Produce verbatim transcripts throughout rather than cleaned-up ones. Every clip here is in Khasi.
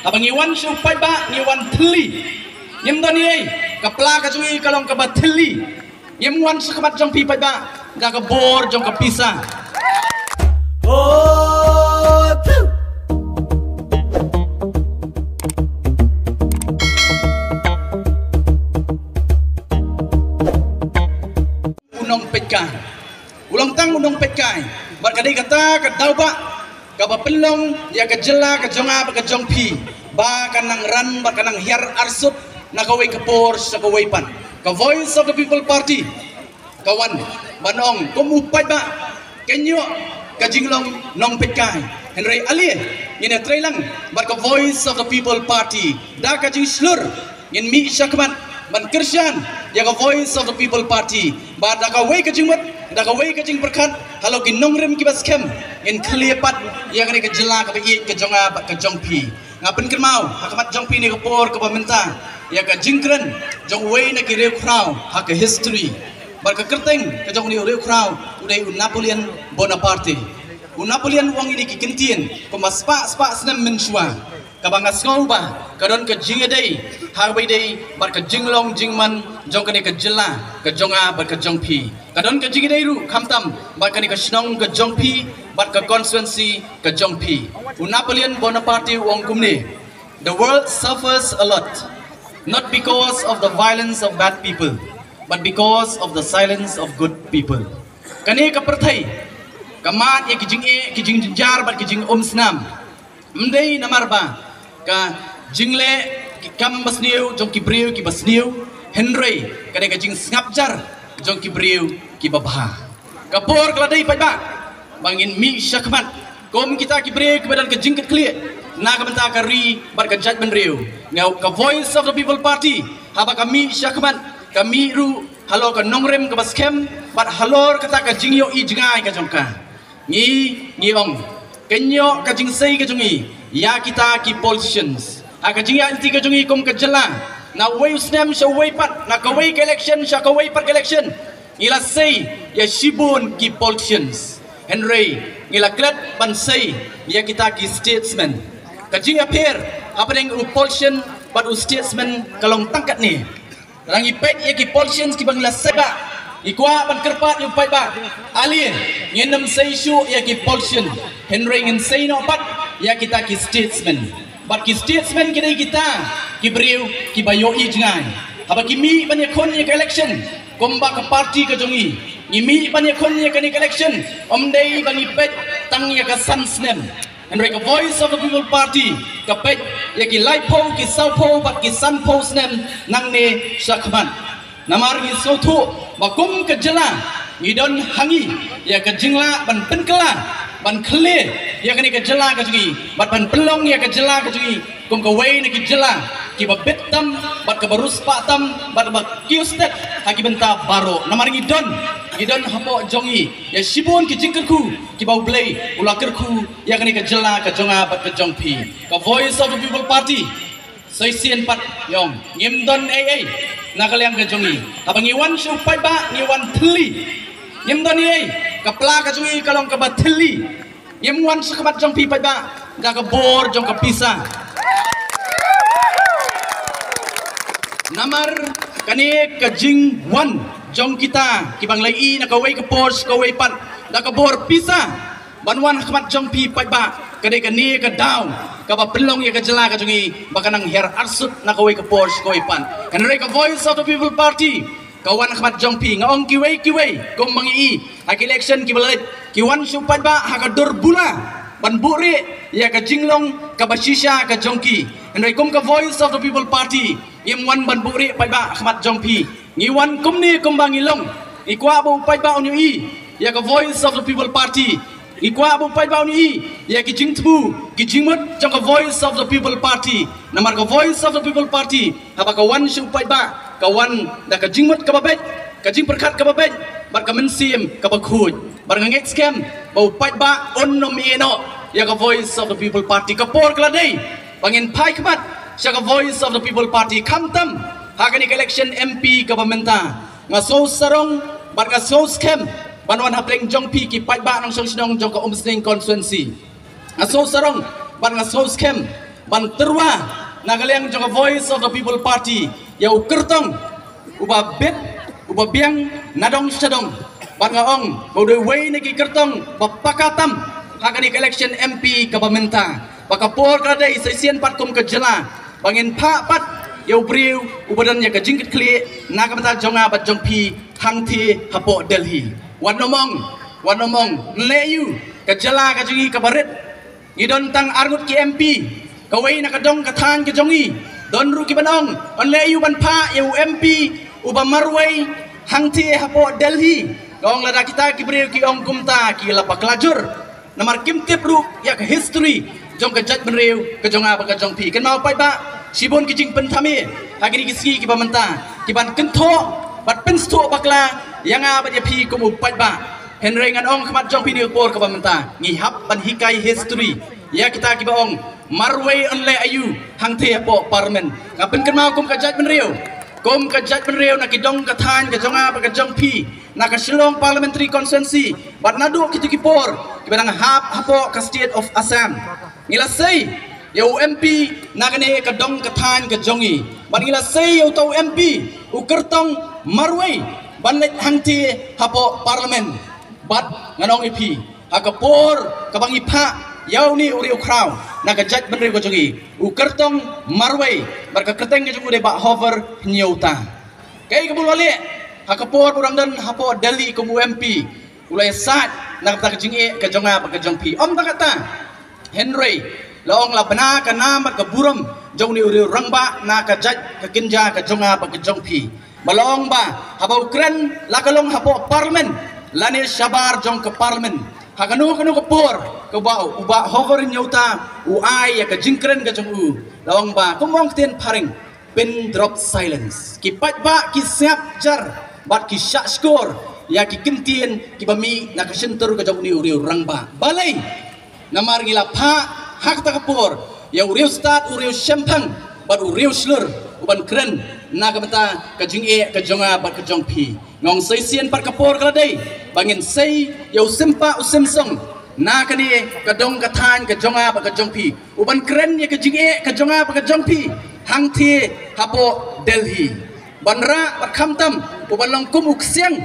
Haba ngi wan sha u paidbah ngi wan thylli. Ngim don ei ei, ka pla ka jong ngi ka long kaba thylli. Ngim wan sha khmat jong phi paidbah da ka bor jong ka pisa. U nongpeitkai. U long tang u nongpeitkai. Bad ka dei kata ka daw ba kaba pynlong ïa ka jylla ka jong nga bad ka jong phi ba ka nang ran bad ka nang hiar arsut na kawei ka por sha kawei pat. Ka Voice of the People Party ka wan ban ong kum u paidbah, ka ïoh ka jinglong nongpeitkai. Hynrei ale ngin ïatreilang bad ka Voice of the People Party da ka jingshlur. Ngin mih shakhmat ban kyrshan ïa ka Voice of the People Party ba da kawei ka jingmut, da kawei ka jingpyrkhat halor ki nongrim kiba skhem, ngin khlieh pat ïa kane ka jylla kaba ïeit ka jong nga bad ka jong phi. Nga pynkynmaw ha khmat jong phi ne ka por kaba mynta ïa ka jingkren jong uwei na ki riewkhraw ha ka history. Bad ka kyrteng ka jong une u riewkhraw u dei u Napoleon Bonaparte. U Napoleon u ong ïa kine ki kyntien kumba spah spah snem mynshuwa. Kaba nga sngew ba ka don ka jingïadei ha kaba ïadei bad ka jinglong jingman jong kane ka jylla ka jong nga bad ka jong phi. Ka don ka jingïadei ruh khamtam bad kane ka shnong ka jong phi bad ka constituency ka jong phi. U Napoleon Bonaparte u ong kumne: "The world suffers a lot, not because of the violence of bad people, but because of the silence of good people." Kane ka pyrthei ka mad ïa ki jingeh, ki jingjynjar bad ki jingumsnam. Ym dei namar ba ka jingleh ki kam basniew jong ki briew kiba sniew, hynrei ka dei ka jingsngap jar jong ki briew kiba bha. Ka por ka la dei paidbah ba ngin mih shakhmat kum kita ki briew kiba don ka jingkitkhlieh na ka bynta ka ri bad ka jaitbynriew. Nga, ka Voice of the People Party haba ka mih shakhmat ka mih ruh halor ka nongrim kaba skhem bad halor kata ka jingïohi jngai ka jong ka. Ngi, ngi ong, kynnoh ka jingsei ka jong ngi ïa kita ki politicians. Ha ka jingïaid lynti ka jong ngi kum ka jylla, na uwei u snem sha uwei pat, na kawei ka election sha kawei pat ka election, ngi la sei ïa shibun ki politicians. Hynrei ngi la klet ban sei ïa kita ki statesmen. Ka jingïapher hapdeng u politician bad u statesmen ka long tang katne. Lada ngi peit ïa ki politicians kiba ngi la sei ba, ngi kwah ban kyrpad ïa u paidbah, ale ngin ym sei shuh ïa ki politician, hynrei ngin sei noh pat ïa kita ki statesmen. Bad ki statesmen ki dei kita ki briew kiba ïohi jngai. Haba ki mih ban ïakhun ïa ka election kumba ka party ka jong ngi, ngi mih ban ïakhun ïa kane ka election, ym dei ba ngi peit tang ïa ka san snem. Hynrei ka Voice of the People Party ka peit ïa ki laiphew, ki sawphew bad ki sanphew snem nangne shakhmat. Namar ngi sngewthuh ba kum ka jylla ngi don ha ngi ïa ka jinglah ban pynkylla, ban khlieh ïa kane ka jylla ka jong ngi bad ban pynlong ïa ka jylla ka jong ngi kum kawei na ki jylla kiba bit tam bad kaba riewspah tam bad kaba kiew stet ha ki bynta baroh. Namar ngi don, ngi don hapoh jong ngi ïa shibun ki jingkyrkhu kiba U Blei u la kyrkhu ïa kane ka jylla ka jong nga bad ka jong phi. Ka Voice of the People Party, shisien pat ngi ong, ngim don ei ei na ka liang ka jong ngi. Haba ngi wan sha u paidbah ngi wan thylli. Ngim don ei ei, ka pla ka jong ngi ka long kaba thylli. Ngim wan sha khmat jong phi paidbah da ka bor jong ka pisa. Namar kane ka jingwan jong kita kiba ngi la ïohi na kawei ka por sha kawei pat da ka bor pisa ban wan ha khmat jong phi paidbah, ka dei kane ka daw kaba pynlong ïa ka jylla ka jong ngi ba ka nang hiar arsut na kawei ka por sha kawei pat. Hynrei ka Voice of the People Party ka wan ha khmat jong phi, nga ong kiwei kiwei kum ba ngi ïohi ha ki election kiba la leit, ki wan sha u paidbah ha ka dur bula ban buhrieh ïa ka jinglong kaba shisha ka jong ki. Hynrei kum ka Voice of the People Party ngim wan ban buhrieh paidbah ha khmat jong phi. Ngi wan kumne kumba ngi long. Ngi kwah ba u paidbah un ïohi ïa ka Voice of the People Party. Ngi kwah ba u paidbah un ïohi ïa ki jingthmu, ki jingmut jong ka Voice of the People Party. Namar ka Voice of the People Party haba ka wan sha u paidbah ka wan da ka jingmut kaba beit, ka jingpyrkhat kaba beit bad ka mynsiem kaba khuid. Bad nga ngeit skhem ba u paidbah un ym ïeh noh ïa ka Voice of the People Party. Ka por ka la dei ba ngin phai khmat sha ka Voice of the People Party khamtam ha kane ka election M P kaba mynta. Nga sngew sarong bad nga sngew skhem ban wan hapdeng jong phi ki paidbah nongshong shnong jong ka Umsning constituency. Nga sngew sarong bad nga sngew skhem ban tyrwa na ka liang jong ka Voice of the People Party ïa u kyrtong uba bit, uba biang na dong sha dong. Bad nga ong ba u dei uwei na ki kyrtong ba paka tam ha kane ka election M P kaba mynta. Ba ka por ka la dei sa shisien pat kum ka jylla ba ngin phah pat ïa u briew uba don ïa ka jingkitkhlieh na ka bynta jong nga bad jong phi hangthie hapoh Delhi. Wat nym ong, wat nym ong, leh ïa u, ka jylla ka jong ngi kaba rit. Ngi don tang arngut ki M P. Kawei na ka dong ka thaiñ ka jong ngi, don ruh kiban ong, yn leh ïa u ban phah ïa u M P uba marwei hangthie hapoh Delhi. Nga ong lada kita ki briew ki ong kumta ki la bakla jur. Namar kim tip ruh ïa ka history jong ka jaitbynriew ka jong nga bad ka jong phi. Kynmaw paidbah, shibun ki jingpynthame ha kine ki sngi kiba mynta, kiban kynthoh bad pynsngewthuh bakla ïa nga bad ïa phi kum u paidbah. Hynrei ngan ong ha khmat jong phi ha kane ka por kaba mynta, ngi hap ban hikai history ïa kita kiba ong marwei yn leh ïa u hangthie hapoh Parliament. Nga pynkynmaw kum ka jaitbynriew, kum ka jaitbynriew na ki dong ka thaiñ ka jong nga bad ka jong phi, na ka Shillong Parliamentary Constituency bad naduh kito ki por kiba dang hap hapoh ka State of Assam. Ngi la sei ïa u M P na kane ka dong ka thaiñ ka jong ngi. Bad ngi la sei ïa uta u M P, u kyrtong marwei ban leit hangthie hapoh Parliament. Bad ngan ong ïa phi, ha ka por kaba ngi phah ïa une u riewkhraw na ka jaitbynriew ka jong ngi, u kyrtong marwei bad ka kyrteng ka jong u dei Bah Hover Hynñiewta. Kaei kaba u la leh ha ka por ba u dang don hapoh Delhi kum u M P? U la ïasaid na ka bynta ka jingeh ka jong nga bad ka jong phi. Ym tang kata, hynrei la ong la bna ka nam bad ka burom jong une u riew rangbah na ka jait ka kynja ka jong nga bad ka jong phi. Ba la ong ba haba u kren, la ka long hapoh Parliament lane shabar jong ka Parliament, ha kano kano ka por kaba u Bah Hover Hynñiewta u ai ïa ka jingkren ka jong u, la ong ba, kum ong ktien phareng, pin drop silence. Ki paidbah ki sngap jar bad ki shah shkor ïa ki kyntien kiba mih na ka shyntur ka jong une u riew rangbah. Balei? Namar ngi la phah ha kata ka por ïa u riewstad, u riewshemphang bad u riewshlur u ban kren na ka bynta ka jingeh ka jong nga bad ka jong phi. Nga ong sa shisien pat ka por ka la dei ba ngin sei ïa u sympah u symsong na kane ka dong ka thaiñ ka jong nga bad ka jong phi, u ban kren ïa ka jingeh ka jong nga bad ka jong phi hangthie hapoh Delhi. Ban rah bad khamtam u ban long kum u ksiang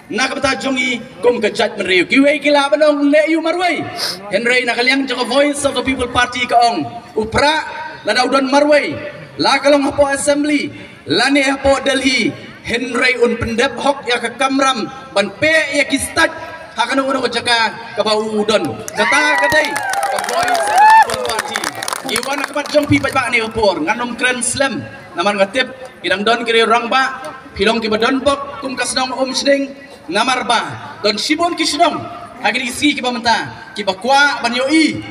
na ka bynta jong ngi kum ka jaitbynriew. Kiwei ki lah ban ong leh ïa u marwei. Hynrei na ka liang jong ka Voice of the People Party ka ong, u Prah lada u don marwei, la ka long hapoh Assembly lane hapoh Delhi, hynrei un pyndep hok ïa ka kamram ban peh ïa ki stait ha kano kano ka jaka kaba u don. Kata ka dei ka Voice of the People Party. Ngi wan ha khmat jong phi paidbah ha kane ka por, ngan ym kren slem namar nga tip ki dang don ki riew rangbah, phi long kiba don bok kum ka shnong Umsning. Namar ba don shibun ki shnong ha kine ki sngi kiba mynta kiba kwah ban ïohi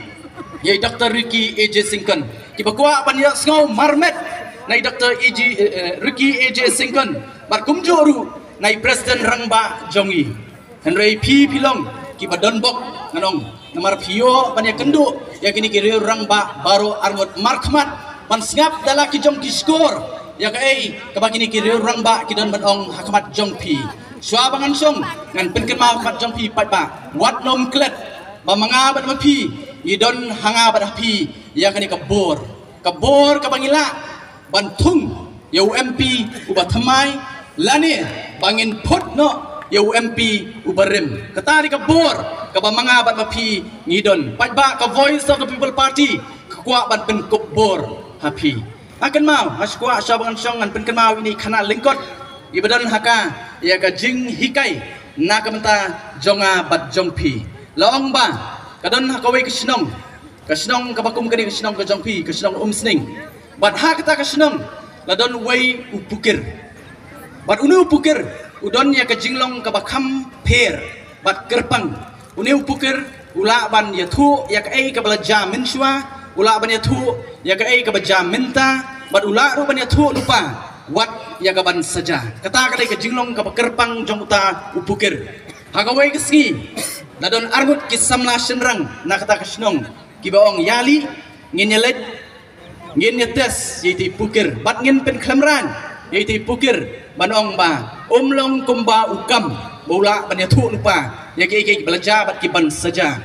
ïa i Doctor Ricky A J Syngkon, kiba kwah ban ïohsngew marmet na i Doctor A J, eh, eh, Ricky A J Syngkon bad kumjuh ruh na i President Rangbah jong ngi. Hynrei phi, phi long kiba don bok, ngan ong, namar phi ïoh ban ïakynduh ïa kine ki riew rangbah baroh arngut markhmat ban sngap da la ki jong ki shkor ïa kaei kaba kine ki riew rangbah ki don ban ong ha khmat jong phi. Shuwa ba ngan shong, ngan pynkynmaw ha khmat jong phi paidbah, wat nym klet ba ma nga bad ma phi ngi don ha nga bad ha phi ïa kane ka bor, ka bor kaba ngi lah ban thung ïa u M P uba thymmai lane ba ngin phut noh ïa u M P uba rim. Kata dei ka bor kaba ma nga bad ma phi ngi don. Paidbah, ka Voice of the People Party ka kwah ban pynkup bor ha phi. Ha kynmaw, ha shuwa, shuwa ba ngan shong, ngan pynkynmaw ïa ine i khana lyngkot iba don ha ka, ïa ka jinghikai na ka bynta jong nga bad jong phi. La ong ba ka don ha kawei ka shnong, ka shnong kaba kum kane ka shnong ka jong phi, ka shnong Umsning. Bad ha kata ka shnong la don uwei u pukir. Bad une u pukir u don ïa ka jinglong kaba kham pher bad kyrpang. Une u pukir u lah ban ïathuh ïa kaei kaba la jia mynshuwa, u lah ban ïathuh ïa kaei kaba jia mynta, bad u lah ruh ban ïathuh lypa wat ïa kaban sa jia. Kata ka dei ka jinglong kaba kyrpang jong uta u pukir. Ha kawei ka sngi la don arngut ki samla shynrang na kata ka shnong kiba ong, ïa lei, ngin ïaleit, ngin ïa test ïa ite i pukir bad ngin pynkhlem rang ïa ite i pukir ban ong ba um long kumba u kam ba u lah ban ïathuh lypa ïa kiei kiei kiba la jia bad kiban sa jia.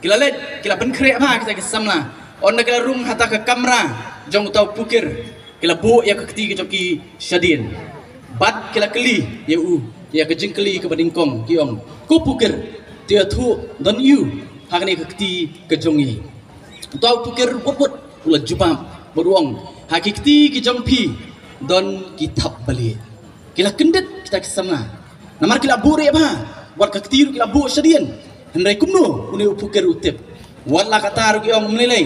Ki la leit, ki la pynkhreh bha kita ki samla. Ynda ki la rung ha kata ka kamra jong uta u pukir, ki la buh ïa ka kti ka jong ki shadien bad ki la kylli ïa u ïa ka jingkylli kaba nyngkong, ki ong, "Ko pukir, to ïathuh, don aiu ha kane ka kti ka jong ngi?" Uta u pukir wut wut u la jubab bad u ong, "Ha ki kti ki jong phi don ki thapbalieh." Ki la kyndit kita ki samla namar ki la buh rieh bha, wat ka kti ruh ki la buh shadien. Hynrei kumno une u pukir u tip? Wat la kata ruh ki ong, "Ym lei lei,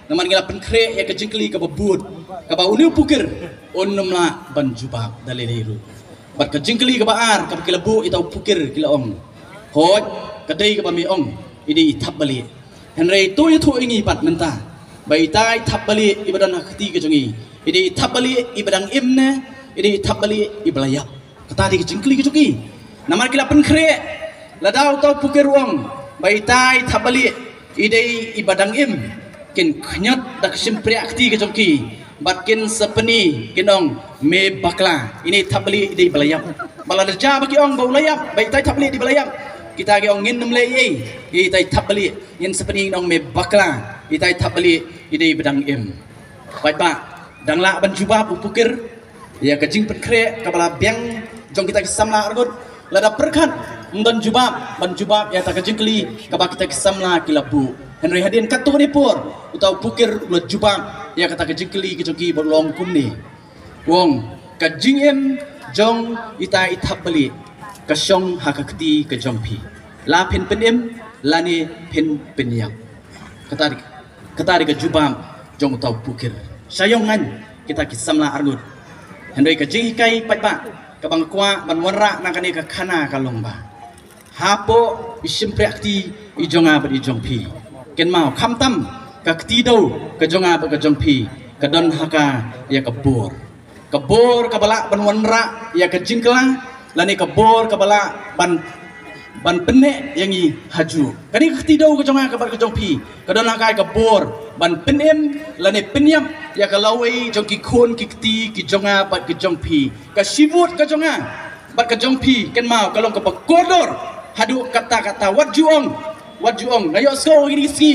namar ngi la pynkhreh ïa ka jingkylli kaba bud, kaba une u pukir un ym lah ban jubab da lei lei ruh." Bad ka jingkylli kaba ar kaba ki la buh ïa uta u pukir, ki la ong, "Hooid, ka dei kaba me ong, i dei i thapbalieh. Hynrei to ïathuh ïa ngi pat mynta ba ita i thapbalieh iba don ha ka kti ka jong i, i dei i thapbalieh iba dang im ne i dei i thapbalieh iba la ïap?" Kata dei ka jingkylli ka jong ki. Namar ki la pynkhreh, lada uta u pukir u ong ba ita i thapbalieh i dei iba dang im, kin khñiot da ka shympriah kti ka jong ki bad kin sa pyni, kin ong, "Me bakla, ine i thapbalieh i dei ba la ïap." Bad lada jia ba ki ong ba u la ïap, ba ita i thapbalieh i dei ba la ïap, kita ki ong, "Ngin ym leh ei ei ïa ita i thapbalieh, ngin sa pyni, ngin ong, 'Me bakla, ita i thapbalieh i dei ba dang im.'" Paidbah, dang lah ban jubab u pukir ïa ka jingpynkhreh kaba la biang jong kita ki samla arngut? Lada pyrkhat ym don jubab ban jubab ïa kata ka jingkylli kaba kita ki samla ki la buh. Hynrei hadien katto katne por, uta u pukir u la jubab ïa kata ka jingkylli ka jong ki bad u la ong kumne. U ong, "Ka jingim jong ita i thapbalieh ka shong ha ka kti ka jong phi. La phin pynim lane phin pynïap." Kata dei, kata dei ka jubab jong uta u pukir. Sha ïong ngaiñ kita ki samla arngut. Hynrei ka jinghikai, paidbah, kaba nga kwah ban wanrah na kane ka khana ka long ba hapoh i shympriah kti i jong nga bad i jong phi, kynmaw, khamtam ka kti dew ka jong nga bad ka jong phi, ka don ha ka ïa ka bor. Ka bor kaba lah ban wanrah ïa ka jingkylla, lane ka bor kaba lah ban, ban pynneh ïa ngi ha juh. Kane ka kti dew ka jong nga bad ka jong phi, ka don ha ka ïa ka bor ban pynim lane pynïap ïa ka lawei jong ki khun ki kti ki jong nga bad ki jong phi. Ka shibun ka jong nga bad ka jong phi, kynmaw, ka long kaba kordor haduh katta katta. Wat ju ong, wat ju ong, nga ïohsngew ha kine ki sngi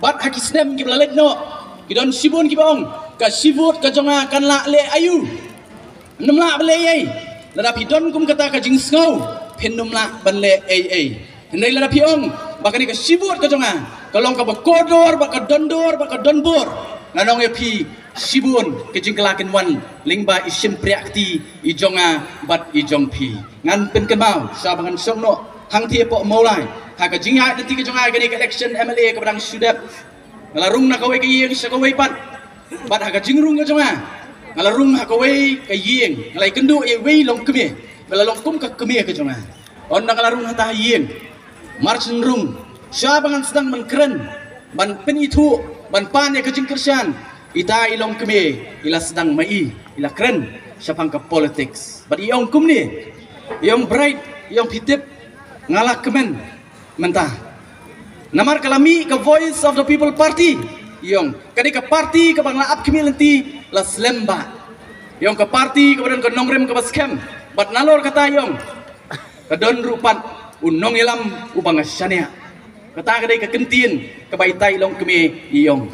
bad ha ki snem kiba la leit noh, ki don shibun kiba ong, "Ka shibun ka jong nga kan lah leh aïu? Ym lah ban leh ei ei." Lada phi don kum kata ka jingsngew, phin ym lah ban leh ei ei. Hynrei lada phi ong ba kane ka shibun ka jong nga ka long kaba kordor bad ka dondor bad ka donbor, ngan ong ïa phi, shibun ka jingkylla kan wan lyngba i shympriah kti i jong nga bad i jong phi. Ngan pynkynmaw sha ba ngan shong noh hangtei hapoh Mawlai ha ka jingïaid lynti ka jong nga ha kane ka election M L A kaba dang shu dep. Nga la rung na kawei ka ïing sha kawei pat. Bad ha ka jingrung ka jong nga, nga la rung ha kawei ka ïing, nga la ïakynduh ïa iwei i longkmie ba la long kum ka kmie ka jong nga. Ynda nga la rung ha kata ka ïing, mar shen rung, sha ba ngan sdang ban kren, ban pynithuh, ban pan ïa ka jingkyrshan, ita i longkmie i la sdang ma i, i la kren shaphang ka politics. Bad i ong kumne, i ong, "Bright, i ong, phi tip, nga la kmen mynta. Namar ka la mih ka Voice of the People Party, i ong, ka dei ka party kaba nga la ap khmih lynti la slem bha. I ong, ka party kaba don ka nongrim kaba skhem. Bad nalor kata, i ong, ka don ruh pat u nongïalam uba nga shaniah." Kata ka dei ka kyntien kaba ita i longkmie i ong.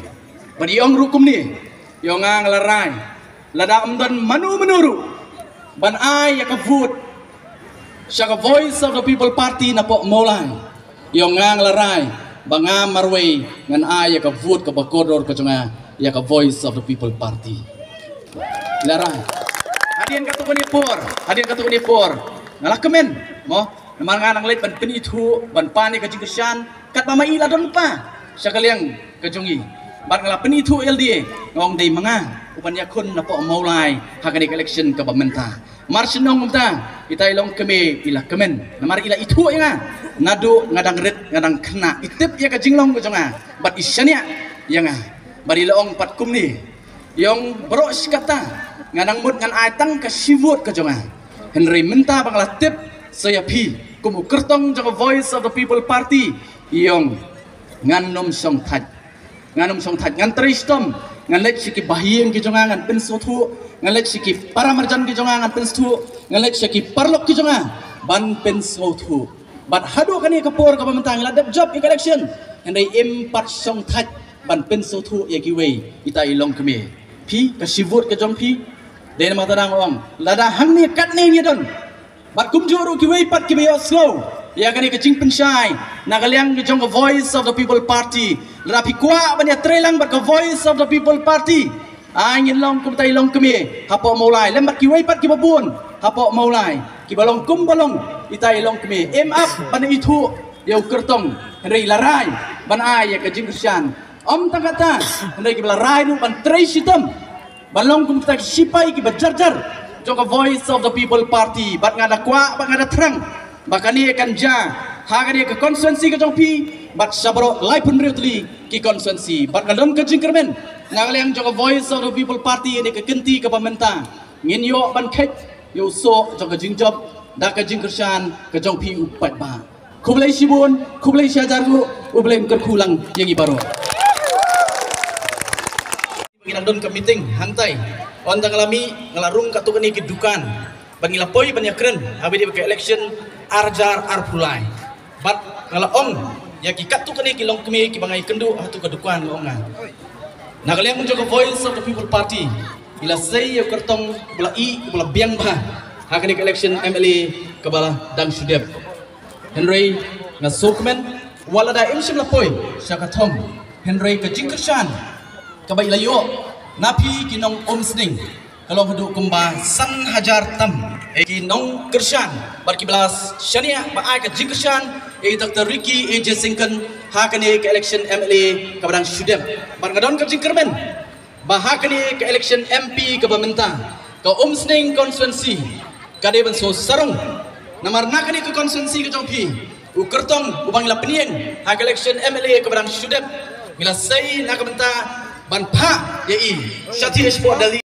Bad i ong ruh kumne, i ong, "Nga, nga la rai, lada ym don mano mano ruh ban ai ïa ka vote sha ka Voice of the People Party napoh Mawlai, i ong, nga, nga la rai ba nga marwei ngan ai ïa ka vote kaba kordor ka jong nga ïa ka Voice of the People Party." La rai. Hadien katto katne por, hadien katto katne por, nga la kmen, mo, namar nga nang leit ban pynithuh, ban pan ïa ka jingkyrshan katba ma i la don pa sha ka liang ka jong i. Bad nga la pynithuh ïalade, nga ong dei ma nga uban ïakhun napoh Mawlai ha kane ka election kaba mynta. Mar shen ong kumta, ita i longkmie i la kmen namar i la ithuh ïa nga. Naduh nga dang rit, nga dang khynnah, i tip ïa ka jinglong ka jong nga bad i shaniah ïa nga. Bad i la ong pat kumne, i ong, "Baroh shi katta nga nang mut ngan ai tang ka shi vote ka jong nga. Hynrei mynta ba nga la tip sa ïa phi kum u kyrtong jong ka Voice of the People Party," i ong, "ngan ym shongthait. Ngan ym shongthait, ngan trei shitom. Ngan leit sha ki bahaïing ki jong nga ngan pynsngewthuh. Ngan leit sha ki para marjan ki jong nga ngan pynsngewthuh. Ngan leit sha ki paralok ki jong nga ban pynsngewthuh." Bad haduh kane ka por kaba mynta ngi la dep jop ïa ka election, hynrei im pat shongthait ban pynsngewthuh ïa kiwei, ita i longkmie. Phi, ka shi vote ka jong phi. Dei namar kata nga ong, lada hangne katne ngi don, bad kumjuh ruh kiwei pat kiba ïohsngew ïa kane ka jingpynshai na ka liang ka jong ka Voice of the People Party. Lada phi kwah ban ïatreilang bad ka Voice of the People Party, ai ngin long kum ita i longkmie hapoh Mawlai, lem bad kiwei pat kiba bun hapoh Mawlai, kiba long kumba long ita i longkmie. Im ap ban ithuh ïa u kyrtong, hynrei la rai ban ai ïa ka jingkyrshan. Ym tang kata, hynrei kiba la rai ruh ban trei shitom, ban long kum kita ki shipai kiba jarjar jong ka Voice of the People Party. Bad nga da kwah, bad nga da thrang ba kane kan jia ha kane ka constituency ka jong phi, bad sha baroh laiphew hynriew tylli ki constituency. Bad nga don ka jingkyrmen na ka liang jong ka Voice of the People Party, ïa kane ka kynti kaba mynta ngin ïoh ban khet ïa u soh jong ka jingjop da ka jingkyrshan ka jong phi u paidbah. Khublei shibun, khublei shihajar nguh, U Blei un kyrkhu lang ïa ngi baroh. Ngi dang don ka meeting hangtai. Ynda nga la mih, nga la rung katto katne ki dukan, bad ngi la poi ban ïakren ha ba ïadei bad ka election ar hajar arphew lai. Bad nga la ong ïa ki katto katne ki longkmie kiba nga ïakynduh ha tu ka dukan, nga ong nga, na ka liang jong ka Voice of the People Party, ngi la sei ïa u kyrtong uba la ïeh, uba la biang bha ha kane ka election M L A kaba la dang shu dep. Hynrei nga sngewkmen, wat lada im shym la poi sha ka thong, hynrei ka jingkyrshan kaba i la ïoh na phi ki nong Umsning ka long haduh kumba san hajar tam. Ïa ki nongkyrshan bad kiba la shaniah ba ai ka jingkyrshan ïa i Doctor Ricky A J Syngkon ha kane ka election M L A kaba dang shu dep. Bad nga don ka jingkyrmen ba ha kane ka election M P kaba mynta, ka Umsning constituency ka dei ban sngewsarong. Namar na kane ka constituency ka jong phi, u kyrtong uba ngi la pynïeng ha ka election M L A kaba dang shu dep, ngi la sei na ka bynta ban phah ïa i sha thiah shapoh Delhi.